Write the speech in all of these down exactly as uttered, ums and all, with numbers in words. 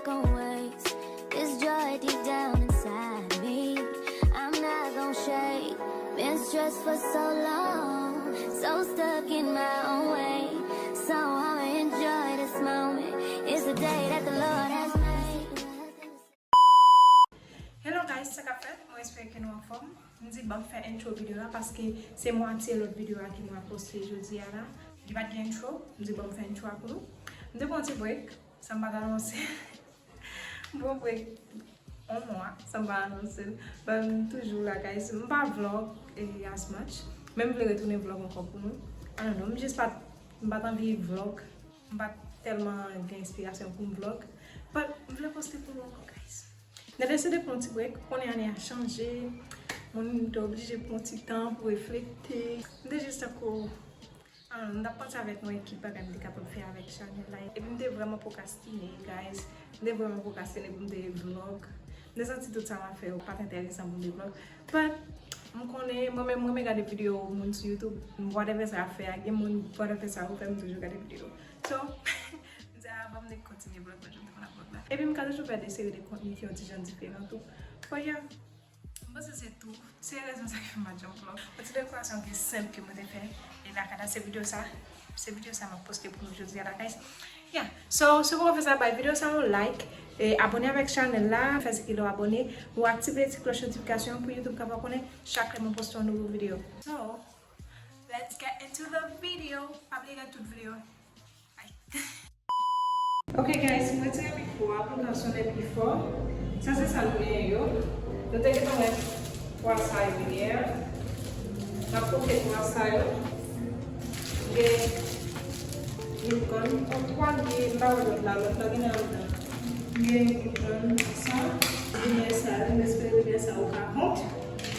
Gon' waste this joy deep down inside me. I'm not gon' shake. Been stressed for so long, so stuck in my own way. So I'ma enjoy this moment. It's the day that the Lord has made. Hello guys, sa k ap fèt? Mwen espere ke nou anfòm. M di ban m fè intro videyo a paske se mwatye lòt videyo a ke mwen ap poste jodi a la. Li pa t gen intro, m di ban m fè intro a pou nou. M te pran yon ti break, sa m pa t anonse. M pran break yon mwa, sa m pa anonse l. But m toujou la, guys. M pa vlog eh, as much. Men m vle retounen vlog ankò pou nou. I don't know, m jis pa t, m pa t anvi vlog. M pa t tèlman gen enspirasyon pou m vlog. But m vle poste pou nou ankò, guys. M te deside pran yon ti break. Konnen ane a chanje. Moun te oblije pran ti tan pou reflekte. M te jis tankou Ah, m t ap panse avèk yon ekip bagay m te kapab fè avèk chanèl la. Epi m te vrèman pwokrastine, guys. M te vrèman pwokrastine pou m te vlog. M te santi tout sa m ap fè yo pa t enteresan pou m te vlog. But, m konnen, mwen menm, mwen renmen gade videyo moun sou YouTube. Whatever sa y ap fè a, gen moun, whatever sa yo fè, m toujou gade videyo. So, m di, ah, ban m kontinye vlog mwen jan m te konn ap vlog la. Epi m ka toujou fè de seri de kontni ki yon ti jan diferan tou. But yeah. M panse se tou. Se rezon sa ki fè m pa janm vlog. Yon ti dekorasyon ki senp ke mwen te fè. E lakay la, se videyo sa. Se videyo sa m ap poste pou nou jodi a la, guys. Yeah. So, si w poko fè sa, bay videyo sa yon like. E abòne avèk chanèl la. Fè si ki lè w abòne. Ou aktive ti klòch notifikasyon pou YouTube kapab konnen chak lè mwen poste yon nouvo videyo. So, let's get into the video. Pa bliye gade tout videyo. Ok guys, m retire mikwo a pou l ka sonnen pi fò. Sa se sa nou genyen yo. Nou te gentan wè twa sa yo yè. N ap koke twa sa yo. Gen Lincoln. Yon twa li ye, m pa wè lòt la. Lòt la gen nan anndan. Gen Lincoln sa. Limyè sa, m espere limyè sa ou ka kont.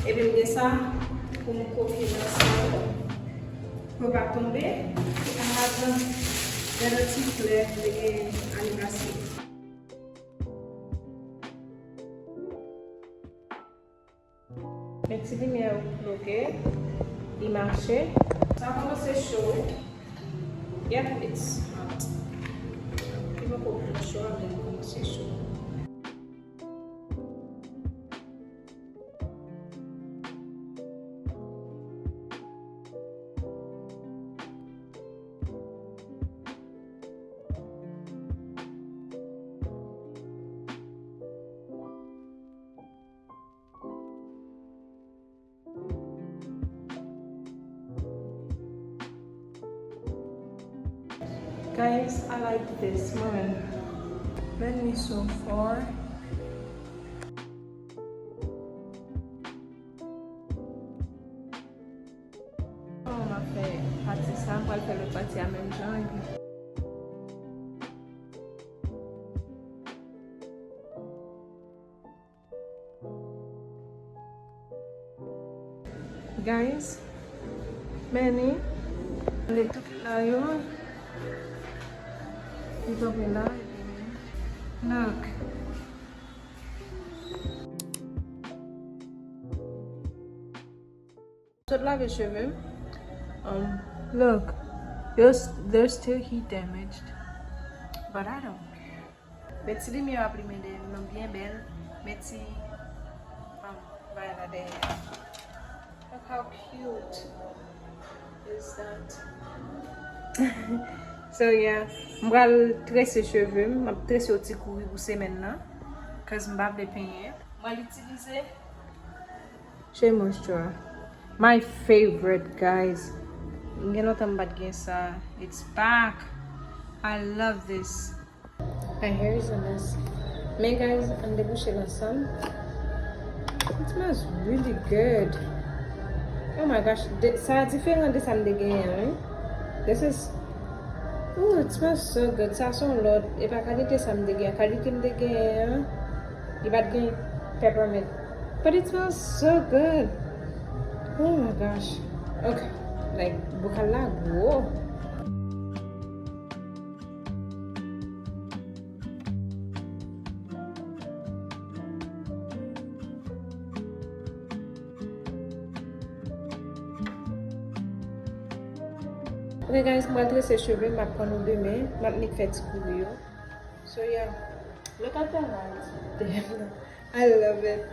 Epi m gen sa pou m koke nan sa yo. Pou yo pa tonbe, ki pa adan, gade ti flè m te gen ane pase. Men ti limyè yo bloke, li mache. Sa kòmanse cho. Yep, it's hot. Li poko byen cho, men li kòmanse cho. Guys, I like this. Mwen menm. Men li so far. Kòman m ap fè pati sa? M pral fè lòt pati a menm jan epi. Guys, men li, li tout la yo, li tonbe la, epi look. Sot lave cheve m. Um, look, yo s- they're still heat damaged. But I don't care. Men ti limyè yo ap limen dèyè m nan byen bèl. Men ti um, bagay la dèyè. Look how cute is that? So yeah, m pral trese cheve m. M ap trese yon ti kouri pou semèn nan. Cause m pa vle penyen. M pral itilize Shea Moisture. My favorite, guys. Gen lontan m pa t gen sa. It's back. I love this. My hair is a mess. Men guys, ann debouche l ansanm. It smells really good. Oh my gosh, de, sa diferan de sa m te genyen an, wi. This is, ooh, it smells so good. Sa se yon lòt, e pa kalite sa m te genyen. Kalite m te genyen an, li pa t gen peppermint. But it smells so good. Oh my gosh. Okay. Like, bokal la gwo. Ok guys, m pral trese cheve m, m ap pran nou demen, m ap nik fè ti kouri yo. So yeah, Look at the lights. Damn. I love it.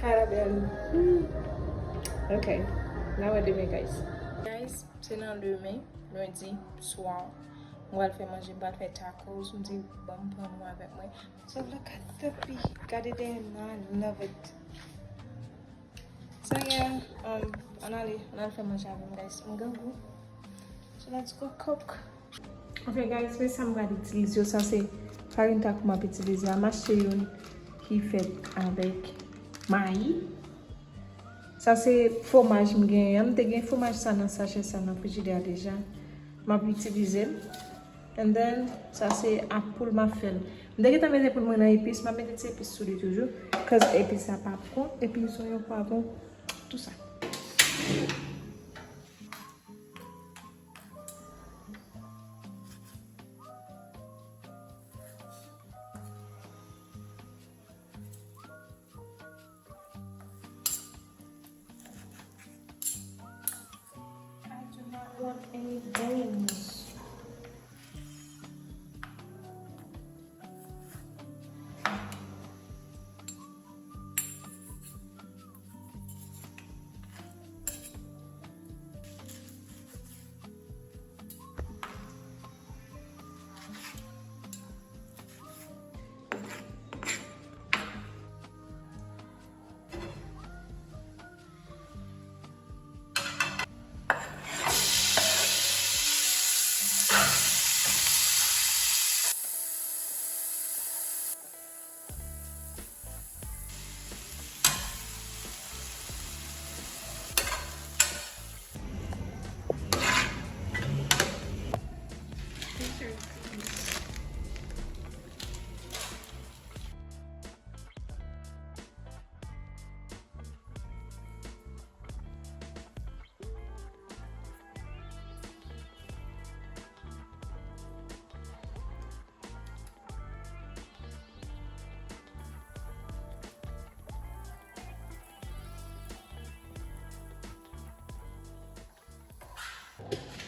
Carabelle. Mm. Ok. N a wè demen, guys. Guys, se nan demen, lendi swa. Mwen pral fè manje, mwen pral fè tacos. M di, ban m pran nou avèk mwen. So look at the bee. Gade dèyè m nan, I love it. So yeah, um, ann ale, ann al fè manje avè m, guys. M grangou. So let's go cook. Ok, guys, men sa m pral itilize yo. Sa se farin tako m ap itilize a. M achte youn ki fèt avèk mayi. Sa se fwomaj m genyen an. M te gen fwomaj sa nan sachè sa nan frijidè a deja. M ap itilize l. And then, sa se ak poul m ap fè l. M te gentan mete poul mwen nan epis, m ap mete ti epis sou li toujou. Cause epis sa pa bon, epi zonyon, pwavwon, tout sa. I do not want any bones.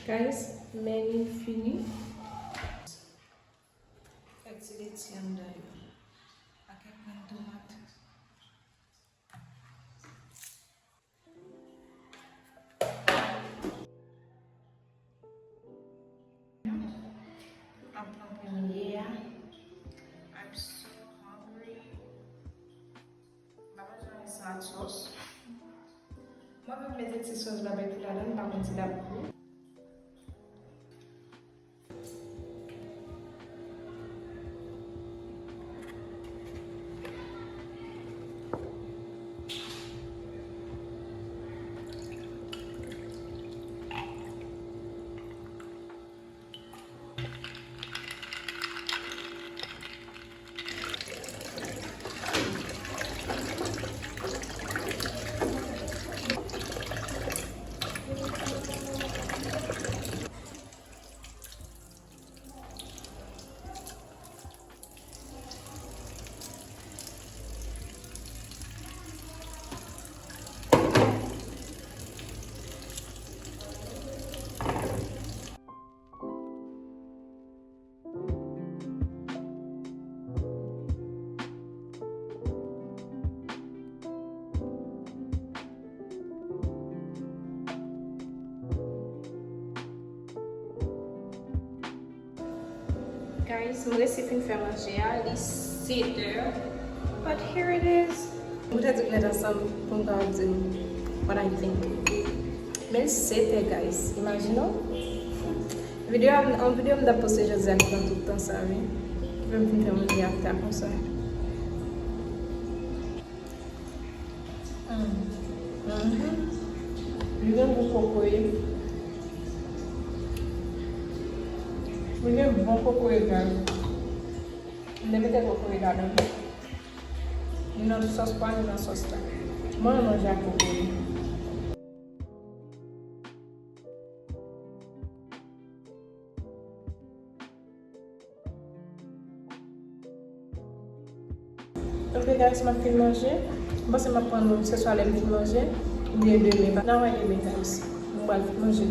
Guys, men li fini. Fè ti leti anndan yo. Ak kèk grenn tomat. Ap pran premye a. I'm so hungry. M pa bezwen yon salad sauce. Mwen menm mete ti sòs babekyu ladan, m pa konn si l ap gou. Guys, m resi fin fè manje a, li sèt è. But here it is. Mwen te di m met ansanm pou m ka di nou what I think. Men l sèt è, guys. Imajine w. Videyo a, yon videyo m t ap poste jodi a, li pran tout tan sa, wi. Pou m fin fè manje a ta konsa. Mm. Mhm. Li gen gou kokoye. Li gen bon kokoye, guys. M te mete kokoye ladan. Ni nan sòs pwa, ni nan sòs la. Mwen renmen manje ak kokoye. Ok, guys, m ap fin manje. M panse m ap pran nou se swa lè m fin manje, oubyen demen. N a wè demen, guys. M pral fin manje.